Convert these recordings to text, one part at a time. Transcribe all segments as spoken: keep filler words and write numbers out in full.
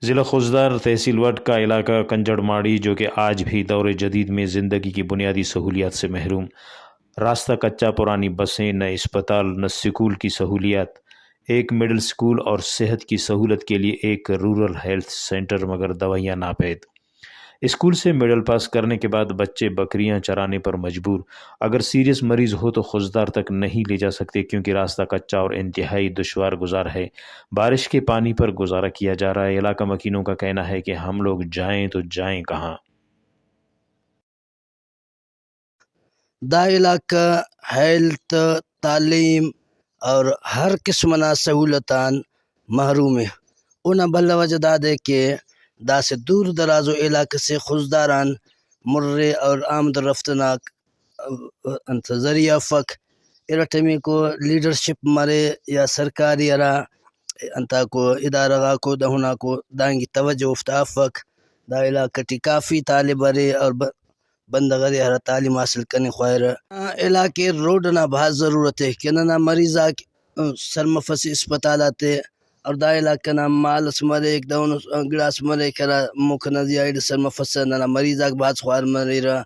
ضلع خضدار، تحصیل وڈھ کا علاقہ کنجڑ ماڑی، جو کہ آج بھی دور جدید میں زندگی کی بنیادی سہولیات سے محروم، راستہ کچا، پرانی بسیں، نہ اسپتال، نہ سکول کی سہولیات، ایک مڈل سکول اور صحت کی سہولت کے لیے ایک رورل ہیلتھ سینٹر، مگر دوائیاں ناپید۔ اسکول سے مڈل پاس کرنے کے بعد بچے بکریاں چرانے پر مجبور۔ اگر سیریس مریض ہو تو خضدار تک نہیں لے جا سکتے، کیونکہ راستہ کچا اور انتہائی دشوار گزار ہے۔ بارش کے پانی پر گزارا کیا جا رہا ہے۔ علاقہ مکینوں کا کہنا ہے کہ ہم لوگ جائیں تو جائیں کہاں؟ دا علاقہ ہیلتھ، تعلیم اور ہر قسم نا سہولت آن محروم ءِ۔ اونا بھلا وجہ دادے کہ داسہ دور دراز و علاقہ سے خضدار آن مر ءِ اور آمد و رفت نا انت ذریعہ افک۔ ارٹمیکو لیڈرشپ مرے یا سرکاری ہرا انتاکو ادارہ غاکو دہناکو دانگی توجہ اوفتا افک۔ دا علاقہ ٹی کافی طالب ارے اور ب-، بندغ ارے ہرا تعلیم حاصل کننگ خواہرہ۔ علاقہ روڈ ئنا بھاز ضرورت ءِ کہ ننا مریض آک سر مفسہ اسپتال آتے، اور دا علاقہ نا مال ئس مریک، دہن گڑاس مریک ہرا موکھ ئنا زیہا ایڑ سر مفسہ، ننا مریض آک بھاز خوار مریرہ۔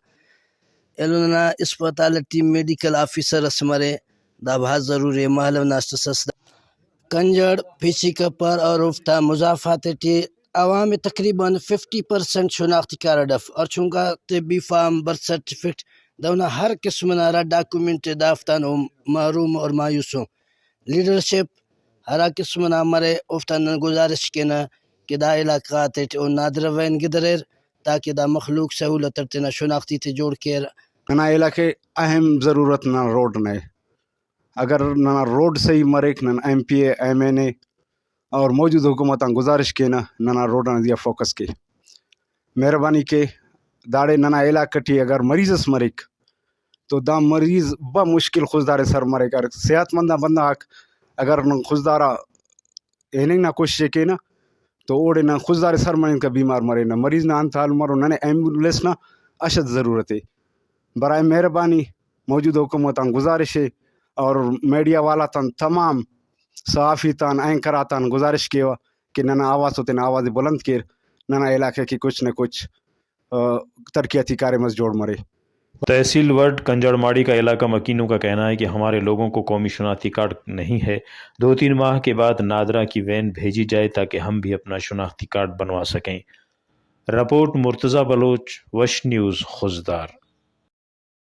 ایلو ننا اسپتال ٹی میڈیکل آفیسر ئس مرے، دا بھاز ضروری ءِ، مہالو نا اسٹ ئس ئس۔ کنجڑ، پچی کپر اور اوفتا مضافات ٹی عوام تقریباً ففٹی پرسینٹ شناختی کارڈ اف، اور چنکا طبی فارم، برتھ سرٹیفکیٹ، دہنا ہر قسم نا ہرا ڈاکومنٹ ءِ دافتان او محروم اور مایوس ءُ۔ لیڈرشپ ہرا قسم نا مرے، اوفتان نن گزارش کینہ کہ دا علاقہ غاتیٹ او نادرہ وین گدریر، تاکہ دا مخلوق سہولت اٹ تینا شناختی تے جوڑ کیر۔ ننا علاقہ اہم ضرورت ننا روڈ نا ءِ۔ اگر ننا روڈ صحیح مریک، نن ایم پی اے، ایم این اے اور موجودہ حکومت آن گزارش کینہ ننا روڈ آن زیہا فوکس کے۔ مہربانی کے، داڑے ننا علاقہ ٹی اگر مریض اس مریک تو دا مریض بہ مشکل خضدار سر مریک۔ اگر صحت مند آ بندغ آک اگر نن خضدار آ ہننگ نا کوشش ءِ کینہ تو اوڑے نن خضدار سر مننگ کہ بیمار مرینہ۔ مریض نا انت حال مرو، ننے ایمبولینس نا اشد ضرورت ءِ۔ برائے مہربانی موجودہ حکومت آن گزارش ءِ اور میڈیا والا تان، تمام صحافی تان، اینکر آتان گزارش کیوہ کہ ننا آواز تو تینا آواز ءِ بلند کیر، ننا علاقہ کہ کچھ نہ کچھ، آ، ترقیاتی کاریم اس جوڑ مرے۔ تحصیل وڈھ کنجڑ ماڑی کا علاقہ مکینوں کا کہنا ہے کہ ہمارے لوگوں کو قومی شناختی کارڈ نہیں ہے، دو تین ماہ کے بعد نادرا کی وین بھیجی جائے تاکہ ہم بھی اپنا شناختی کارڈ بنوا سکیں۔ رپورٹ مرتضی بلوچ، وش نیوز، خضدار۔